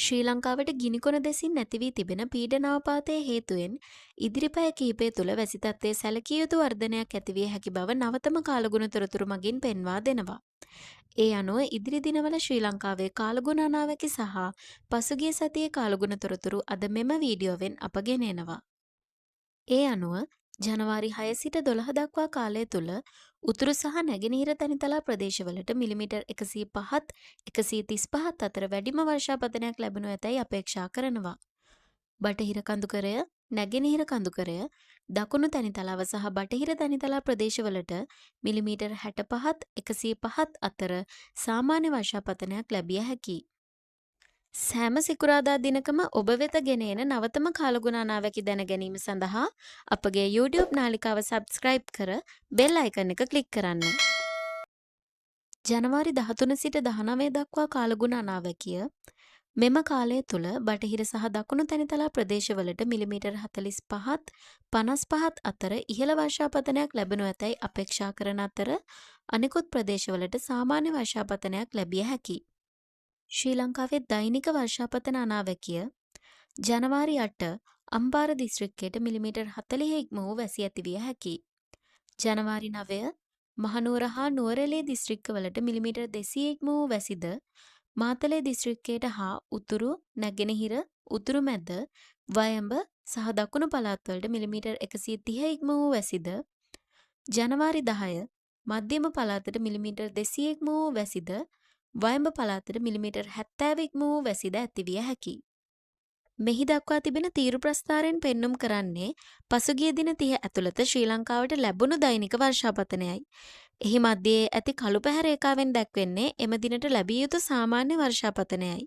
ශ්‍රී ලංකාවට ගිනිකොන දෙසින් නැති වී තිබෙන පීඩන අවපාතය හේතුවෙන් ඉදිරි පැය කිහිපය තුළ වැසි තත්ත්වයේ සැලකිය යුතු වර්ධනයක් ඇතිවිය හැකි බව නවතම කාලගුණ තොරතුරු මගින් පෙන්වා දෙනවා. ඒ අනුව ඉදිරි දිනවල ශ්‍රී ලංකාවේ කාලගුණ අනාවැකි සහ පසුගිය සතියේ කාලගුණ තොරතුරු අද මෙම වීඩියෝවෙන් අප ගෙන එනවා. ඒ අනුව ජනවාරි 6 සිට 12 දක්වා කාලය තුළ උතුරු සහ නැගෙනහිර තැනිතලා ප්‍රදේශවලට මිලිමීටර් 105ත් 135ත් අතර වැඩිම වර්ෂාපතනයක් ලැබෙනු ඇතැයි අපේක්ෂා කරනවා. බටහිර කඳුකරය, නැගෙනහිර කඳුකරය, දකුණු තැනිතලාව සහ බටහිර තැනිතලා ප්‍රදේශවලට මිලිමීටර් 65ත් 105ත් අතර සාමාන්‍ය වර්ෂාපතනයක් ලැබිය හැකියි. සෑම සිකුරාදා දිනකම ඔබ වෙත ගෙන එන නවතම කාලගුණ අනාවැකි දැන ගැනීම සඳහා අපගේ YouTube නාලිකාව සබ්ස්ක්‍රයිබ් කර බෙල් අයිකන් එක ක්ලික් කරන්න. ජනවාරි 13 සිට 19 දක්වා කාලගුණ අනාවැකිය මෙම කාලය තුළ බටහිර සහ දකුණු තැනිතලා ප්‍රදේශවලට මිලිමීටර් 45ත් 55ත් අතර ඉහළ වර්ෂාපතනයක් ලැබෙනු ඇතැයි අපේක්ෂා කරන අතර අනෙකුත් ප්‍රදේශවලට සාමාන්‍ය වර්ෂාපතනයක් ලැබිය හැකියි. ශ්‍රී ලංකාවේ දෛනික වර්ෂාපතන අනාවැකිය ජනවාරි 8 අම්පාර දිස්ත්‍රික්කයට මිලිමීටර් 40 ඉක්ම වූ වැසි ඇතිවිය හැකියි. ජනවාරි 9 මහනුවර හා නුවරඑළිය දිස්ත්‍රික්කවලට මිලිමීටර් 200 ඉක්ම වූ වැසිද මාතලේ දිස්ත්‍රික්කයට හා උතුරු නැගෙනහිර උතුරු මැද වයඹ සහ දකුණු පළාත්වලට මිලිමීටර් 130 ඉක්ම වූ වැසිද ජනවාරි 10 මධ්‍යම පළාතට මිලිමීටර් 200 ඉක්ම වූ වැසිද වයඹ පළාතට මිලිමීටර් 70 ඉක්ම වූ වැසිද ඇතිවිය හැකියි. මෙහි දක්වා තිබෙන තීරු ප්‍රස්ථාරයෙන් පෙන්නුම් කරන්නේ පසුගිය දින 30 ඇතුළත ශ්‍රී ලංකාවට ලැබුණු දෛනික වර්ෂාපතනයයි. එහි මැදයේ ඇති කළු පැහැ රේඛාවෙන් දැක්වෙන්නේ එම දිනට ලැබිය යුතු සාමාන්‍ය වර්ෂාපතනයයි.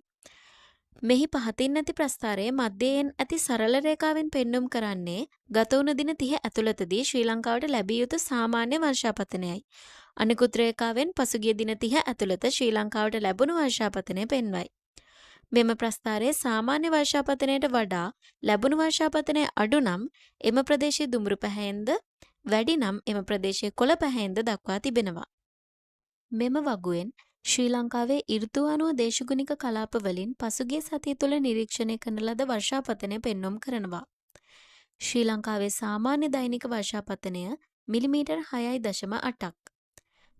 මෙහි පහතින් ඇති ප්‍රස්ථාරයේ මැදයෙන් ඇති සරල රේඛාවෙන් පෙන්නුම් කරන්නේ ගත වුණ දින 30 ඇතුළතදී ශ්‍රී ලංකාවට ලැබිය යුතු සාමාන්‍ය වර්ෂාපතනයයි. අනෙකුත් රේඛාවෙන් පසුගිය දින 30 ඇතුළත ශ්‍රී ලංකාවට ලැබුණු වර්ෂාපතනය පෙන්වයි. මෙම ප්‍රස්ථාරයේ සාමාන්‍ය වර්ෂාපතනයට වඩා ලැබුණු වර්ෂාපතනය අඩු නම් එම ප්‍රදේශයේ දුඹුරු පැහැයෙන්ද වැඩි නම් එම ප්‍රදේශයේ කොළ පැහැයෙන්ද දක්වා තිබෙනවා. මෙම වගුවෙන් ශ්‍රී ලංකාවේ ඍතු අනුව දේශගුණික කලාප වලින් පසුගිය සතිය තුළ නිරීක්ෂණය කරන ලද වර්ෂාපතනය පෙන්නුම් කරනවා. ශ්‍රී ලංකාවේ සාමාන්‍ය දෛනික වර්ෂාපතනය මිලිමීටර් 6.8ක්.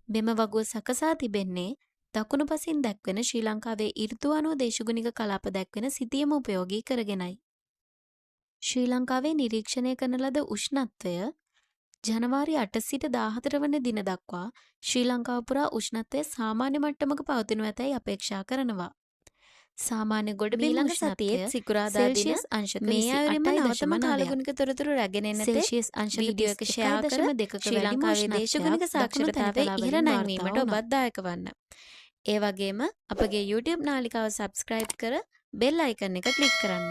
මෙම වගුව සකසා තිබෙන්නේ දකුණු පසින් දැක්වෙන ශ්‍රී ලංකාවේ ඍතු අනුව දේශගුණික කලාප දැක්වෙන සිතියම උපයෝගී කරගෙනයි. ශ්‍රී ලංකාවේ නිරීක්ෂණය කරන ලද උෂ්ණත්වය ජනවාරි 8 සිට 14 වන දින දක්වා ශ්‍රී ලංකාව පුරා උෂ්ණත්වය සාමාන්‍ය මට්ටමක පවතිනු ඇතැයි අපේක්ෂා කරනවා. සාමාන්‍ය ගොඩබිම් ඊළඟ සතියේත් සිකුරාදා දින සෙල්සියස් අංශක මේ අයුරින්ම නවතම 28.9ක්. කාලගුණික තොරතුරු රැගෙන එන තෙක් සෙල්සියස් අංශක වීඩියෝ එක ෂෙයා කර 31.2ක ශ්‍රී වැඩිම ලංකාවේ උෂ්ණත්වයක් දේශගුණික දකුණු සාක්ෂරතාවය තැනිතලා ඉහළ වලින් නැංවීමට වාර්තා වුණා. ඔබත් දායක වන්න. ඒ වගේම අපගේ YouTube නාලිකාව සබ්ස්ක්‍රයිබ් කර බෙල් අයිකන් එක ක්ලික් කරන්න.